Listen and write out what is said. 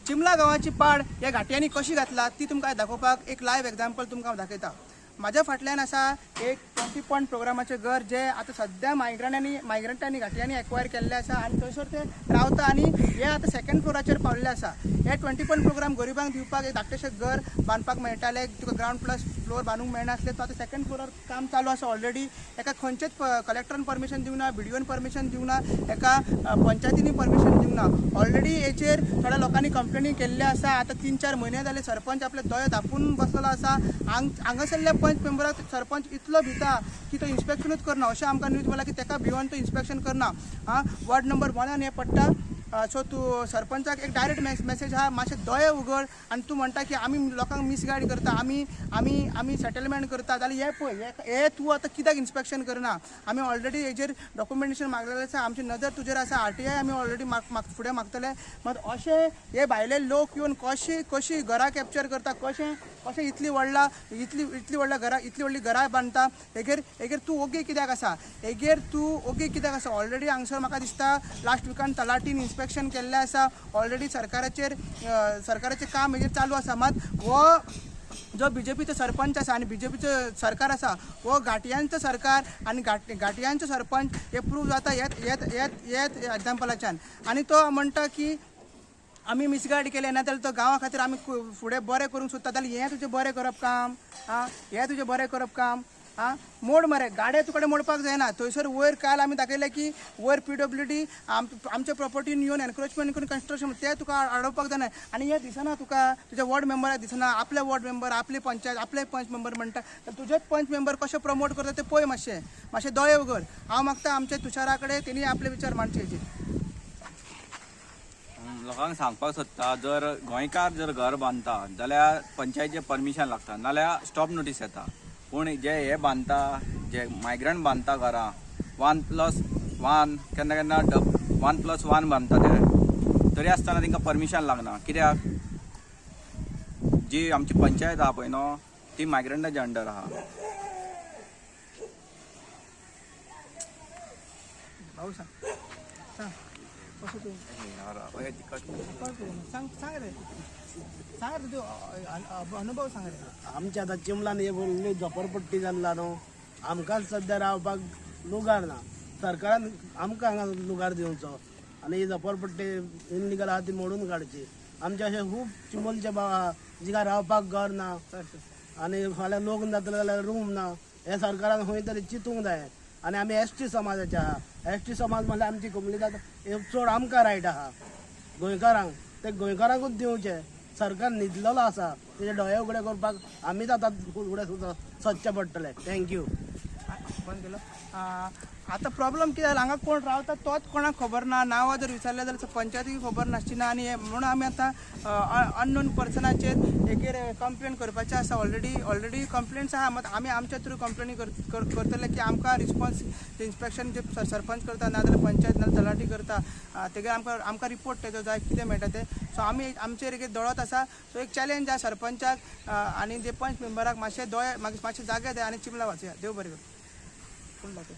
चिमला गांवाची पाड ह्या घाटयांनी कशी घातला ती तुमकां दाखोवपाक एक लायव्ह एग्जाम्पल तुमकां हांव दाखयता. म्हाज्या फाटल्यान आसा एक 20 पॉयंट प्रोग्रामाचें घर जे आतां सद्या मायग्रंटांनी घाटयांनी एक्वायर केल्लें आसा आनी थंयसर ते रावता आनी हे आतां सेकंड फ्लोराचेर पावल्ले आसा. हे 20 पॉयंट प्रोग्राम गरिबांक दिवपाक एक धाकटेशें घर बांदपाक मेळटालें, तुका ग्रावंड प्लस फ्लोर बांदूंक मेळनासलें. तो आतां सेकंड फ्लोरार काम चालू आसा ऑलरेडी. एका खंयचेच कलेक्टरान परमिशन दिवंक ना, बीडीओन परमिशन दिवंक ना, एका पंचायतीनी परमिशन दिवंक ना. ऑलरेडी हेचेर थोड्या लोकांनी कंप्लेनी केल्ल्यो आसा. आतां 3-4 म्हयने जाले सरपंच आपले दोळे धांपून बसलेलो आसा. हांगासरल्या पंच मेंबराक सरपंच इतलो भिता की तो इन्स्पेक्शनूच करना अशें आमकां न्यूज मेळ्ळा की ताका भिवन तो इन्स्पेक्शन करना. आं, वॉर्ड नंबर 1 हें पडटा. सो तूं सरपंचाक एक डायरेक्ट मेसेज आहा, मातशें दोळे उगड आनी तूं म्हणटा की आमी लोकांक मिसगायड करता, आमी आमी आमी सेटलमेंट करता, जाल्यार हें पळय हें तूं आतां कित्याक इन्स्पेक्शन करना? आमी ऑलरेडी हेजेर डॉक्युमेंटेशन मागलेलें आसा, आमची नदर तुजेर आसा. आरटीआय आमी ऑलरेडी फुडें मागतले. मात अशें हे भायले लोक येवन कशी कशी घरां कॅप्चर करता, कशें कशें इतली व्हडला इतली इतली व्हडल्या घरां इतली व्हडली घरां बांदता. हेगेर हेगेर तूं ओगी कित्याक आसा? हेगेर तूं ओगी कित्याक आसा? ऑलरेडी हांगसर म्हाका दिसता लास्ट विकान तलाटीन इन्स्पेक्शन केल्लें आसा. ऑलरेडी सरकाराचें काम हेजेर चालू आसा. मात हो जो बीजेपीचो सरपंच आसा आनी बीजेपीचो सरकार आसा हो घाटयांचो सरकार आनी घाटयांचो सरपंच हे प्रूव जाता हेत हेत एग्जाम्पलाच्यान. आनी तो म्हणटा की आमी मिसगायड केलें ना जाल्यार तो गांवा खातीर आमी फुडें बरें करूंक सोदता, जाल्यार हें तुजें बरें करप काम. आं, हें तुजें बरें करप काम. आं, मोड मरे गाडे तुकडे मोडपाक जायना. थंयसर वयर काल आमी दाखयलें की वयर पीडब्ल्यूडी आमच्या प्रॉपर्टीन येवन एनक्रोचमेंट करून कन्स्ट्रक्शन तें तुका आडोवपाक जायना. आनी हें दिसना तुका, तुज्या वॉर्ड मेंबराक दिसना. आपले वॉर्ड मेंबर, आपली पंचायत, आपले पंच मेंबर म्हणटा, तुजेच पंच मेंबर कशें प्रमोट करता तें पळय. मातशें मातशें दोळे उगड. हांव मागता आमच्या तुषारा कडेन तेणी आपले विचार मांडचे हेजेर. लोकांक सांगपाक सोदता, जर गोंयकार जर घर बांदता जाल्यार पंचायतीचें परमिशन लागता, नाल्यार स्टॉप नोटीस येता. पूण जे हे बांदता, जे मायग्रंट बांदता घरां 1+1, केन्ना केन्ना 1+1 बांदता ते, तरी आसतना तांकां परमिशन लागना. कित्याक? जी आमची पंचायत आहा पळय न्हू ती मायग्रंटाच्या अंडर आहा. भाऊ सांग सांग कसो तूं सांग सांग रे, सांग रे तुजो अनुभव सांग रे. आमच्या आतां चिमलान हे व्हडली झोपडपट्टी जाल्ला न्हू, आमकांच सद्या रावपाक लुगार ना. सरकारान आमकां हांगा लुगार दिवचो आनी ही झोपडपट्टी इनलिगल आहा ती मोडून काडची. आमचे अशे खूब चिंबलचे भाव आहा जिका रावपाक घर ना आनी फाल्यां लग्न जातले जाल्यार रूम ना. हे सरकारान खंय तरी चिंतूंक जाय. आनी आमी एस टी समाजाचे आहा. एस टी समाज म्हणल्यार आमची कोमलीदाद चड आमकां रायट आहा गोंयकारांक, ते गोंयकारांकूच दिवचें. सरकार न्हिदलेलो आसा, तेजे दोळे उगडे करपाक आमीच आतां फुडें सदचें पडटलें. Thank you. बंद केलो. आतां प्रॉब्लम कितें जाला, हांगा कोण रावता तोच कोणाक खबर ना. नांवां जर विचारलें जाल्यार पंचायतीक खबर नासची ना. आनी म्हणून आमी आतां अननोन पर्सनाचेर हेगेर कंप्लेन करपाचें आसा. ऑलरेडी कंप्लेन्स आहा, मात आमी आमच्या थ्रू कंप्लेनी करतले की आमकां रिस्पॉन्स इन्स्पेक्शन जे सरपंच करता ना जाल्यार पंचायत ना तलाठी करता तेगेर आमकां आमकां रिपोर्ट तेजो जाय कितें मेळटा तें. सो आमी आमचेर एक दोळत आसा. सो एक चॅलेंज आसा सरपंचाक आनी जे पंच मेंबराक, मातशे दोळे मागीर मातशे जागे जाय आनी चिमला वाचया. देव बरें करूं. कोण दाखय?